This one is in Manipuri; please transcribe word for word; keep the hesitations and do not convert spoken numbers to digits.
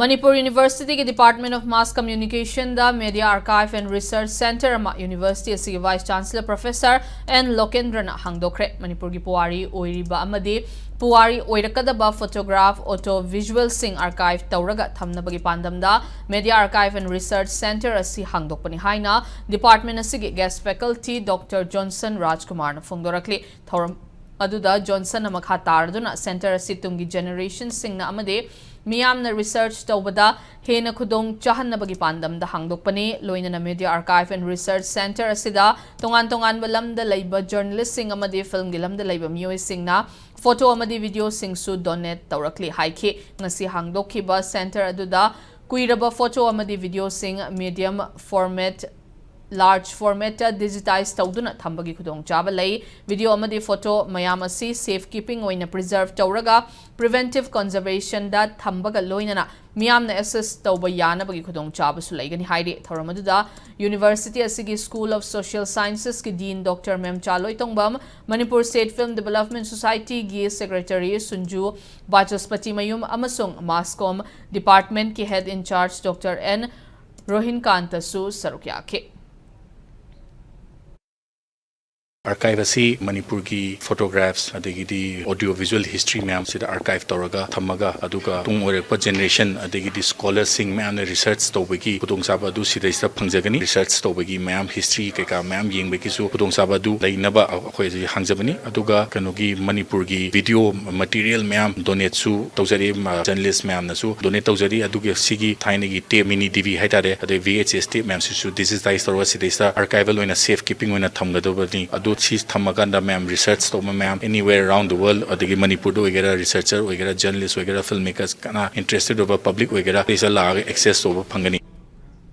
ꯃꯅꯤꯄꯨꯔ ꯌꯨꯅꯤꯚꯔꯁꯤꯇꯤꯒꯤ Department of Mass Communication the Media Archive and Research Centre ꯑꯃ ꯌꯨꯅꯤꯚꯔꯁꯤꯇꯤ ꯑꯁꯤꯒꯤ Vice Chancellor Professor N ꯂꯣꯀꯦꯟꯗ꯭ꯔꯅ ꯍꯥꯡꯗꯣꯛꯈ꯭ꯔꯦ꯫ ꯃꯅꯤꯄꯨꯔꯒꯤ ꯄꯨꯋꯥꯔꯤ ꯑꯣꯏꯔꯤꯕ ꯑꯃꯗꯤ ꯄꯨꯋꯥꯔꯤ ꯑꯣꯏꯔꯛꯀꯗꯕ photograph, audio visual ꯁꯤꯡ archive ꯇꯧꯔꯒ ꯊꯝꯅꯕꯒꯤ ꯄꯥꯟꯗꯝꯗ Media Archive and Research Centre ꯑꯁꯤ ꯍꯥꯡꯗꯣꯛꯄꯅꯤ ꯍꯥꯏꯅ department ꯑꯁꯤꯒꯤ guest faculty Doctor Johnson ꯔꯥꯖꯀꯨꯃꯥꯔꯅ ꯐꯣꯡꯗꯣꯔꯛꯂꯤ꯫ ꯊꯧꯔꯝ ꯑꯗꯨꯗ ꯖꯣꯟꯁꯟꯅ ꯃꯈꯥ ꯇꯥꯔꯗꯨꯅ centre ꯑꯁꯤ ꯇꯨꯡꯒꯤ generation ꯁꯤꯡꯅ ꯑꯃꯗꯤ ꯃꯤꯌꯥꯝꯅ research ꯇꯧꯕꯗ ꯍꯦꯟꯅ ꯈꯨꯗꯣꯡ ꯆꯥꯍꯟꯅꯕꯒꯤ ꯄꯥꯟꯗꯝꯗ ꯍꯥꯡꯗꯣꯛꯄꯅꯤ꯫ ꯂꯣꯏꯅꯅ Media Archive and Research Centre ꯑꯁꯤꯗ ꯇꯣꯉꯥꯟ ꯇꯣꯉꯥꯟꯕ ꯂꯝꯗ ꯂꯩꯕ journalist ꯁꯤꯡ ꯑꯃꯗꯤ film ꯒꯤ ꯂꯝꯗ ꯂꯩꯕ ꯃꯤꯑꯣꯏꯁꯤꯡꯅ photo ꯑꯃꯗꯤ video ꯁꯤꯡꯁꯨ donate ꯇꯧꯔꯛꯂꯤ ꯍꯥꯏꯈꯤ꯫ ꯉꯁꯤ ꯍꯥꯡꯗꯣꯛꯈꯤꯕ centre ꯑꯗꯨꯗ ꯀꯨꯏꯔꯕ photo ꯑꯃꯗꯤ video ꯁꯤꯡ medium format, large format ꯇ digitize ꯇꯧꯗꯨꯅ ꯊꯝꯕꯒꯤ ꯈꯨꯗꯣꯡꯆꯥꯕ ꯂꯩ꯫ Video ꯑꯃꯗꯤ photo ꯃꯌꯥꯝ ꯑꯁꯤ safe keeping ꯑꯣꯏꯅ preserve ꯇꯧꯔꯒ preventive conservation ꯗ ꯊꯝꯕꯒ ꯂꯣꯏꯅꯅ ꯃꯤꯌꯥꯝꯅ access ꯇꯧꯕ ꯌꯥꯅꯕꯒꯤ ꯈꯨꯗꯣꯡꯆꯥꯕꯁꯨ ꯂꯩꯒꯅꯤ ꯍꯥꯏꯔꯤ꯫ ꯊꯧꯔꯝ ꯑꯗꯨꯗ university ꯑꯁꯤꯒꯤ School of Social Sciences ꯀꯤ Dean Doctor ꯃꯦꯝꯆꯥ ꯂꯣꯏꯇꯣꯡꯕꯝ, Manipur State Film Development Society ꯒꯤ Secretary ꯁꯨꯟꯖꯨ ꯕꯥꯆꯁꯄꯇꯤꯃꯌꯨꯝ ꯑꯃꯁꯨꯡ MassComm department ꯀꯤ head in charge Doctor N ꯔꯣꯍꯤꯟꯀꯥꯟꯇꯁꯨ ꯁꯔꯨꯛ ꯌꯥꯈꯤ꯫ Archive ꯑꯁꯤ ꯃꯅꯤꯄꯨꯔꯒꯤ photographs ꯑꯗꯒꯤꯗꯤ audio visual history ꯃꯌꯥꯝꯁꯤꯗ archive ꯇꯧꯔꯒ ꯊꯝꯃꯒ, ꯑꯗꯨꯒ ꯇꯨꯡ ꯑꯣꯏꯔꯛꯄ generation ꯑꯗꯒꯤꯗꯤ scholar ꯁꯤꯡ ꯃꯌꯥꯝꯅ research ꯇꯧꯕꯒꯤ ꯈꯨꯗꯣꯡꯆꯥꯕ ꯑꯗꯨ ꯁꯤꯗꯩꯁꯤꯗ ꯐꯪꯖꯒꯅꯤ꯫ Research ꯇꯧꯕꯒꯤ ꯃꯌꯥꯝ, history ꯀꯩꯀꯥ ꯃꯌꯥꯝ ꯌꯦꯡꯕꯒꯤꯁꯨ ꯈꯨꯗꯣꯡꯆꯥꯕ ꯑꯗꯨ ꯂꯩꯅꯕ ꯑꯩꯈꯣꯏ ꯍꯧꯖꯤꯛ ꯍꯥꯡꯖꯕꯅꯤ꯫ ꯑꯗꯨꯒ ꯀꯩꯅꯣꯒꯤ ꯃꯅꯤꯄꯨꯔꯒꯤ video material ꯃꯌꯥꯝ donate ꯁꯨ ꯇꯧꯖꯔꯤ, ꯃ-, journalist ꯃꯌꯥꯝꯅꯁꯨ donate ꯇꯧꯖꯔꯤ꯫ ꯑꯗꯨꯒꯤ ꯁꯤꯒꯤ ꯊꯥꯏꯅꯒꯤ tape, mini D V ꯍꯥꯏꯇꯥꯔꯦ, ꯑꯗꯩ V H S tape ꯃꯌꯥꯝꯁꯤꯁꯨ digitize ꯇꯧꯔꯒ ꯁꯤꯗꯩꯁꯤꯗ archival ꯑꯣꯏꯅ safe keeping ꯑꯣꯏꯅ ꯊꯝꯒꯗꯕꯅꯤ꯫ ꯑꯗꯨ ꯁꯤ ꯊꯝꯃꯀꯥꯟꯗ ꯃꯌꯥꯝ research ꯇꯧꯕ ꯃꯌꯥꯝ anywhere around the world, ꯑꯗꯒꯤ ꯃꯅꯤꯄꯨꯔꯗ ꯑꯣꯏꯒꯦꯔꯥ, researcher ꯑꯣꯏꯒꯦꯔꯥ, journalist ꯑꯣꯏꯒꯦꯔꯥ, film makers ꯀꯅꯥ interested ꯑꯣꯏꯕ public ꯑꯣꯏꯒꯦꯔꯥ, ꯁꯤꯗꯩꯁꯤꯗ ꯂꯥꯛꯑꯒ access ꯇꯧꯕ ꯐꯪꯒꯅꯤ꯫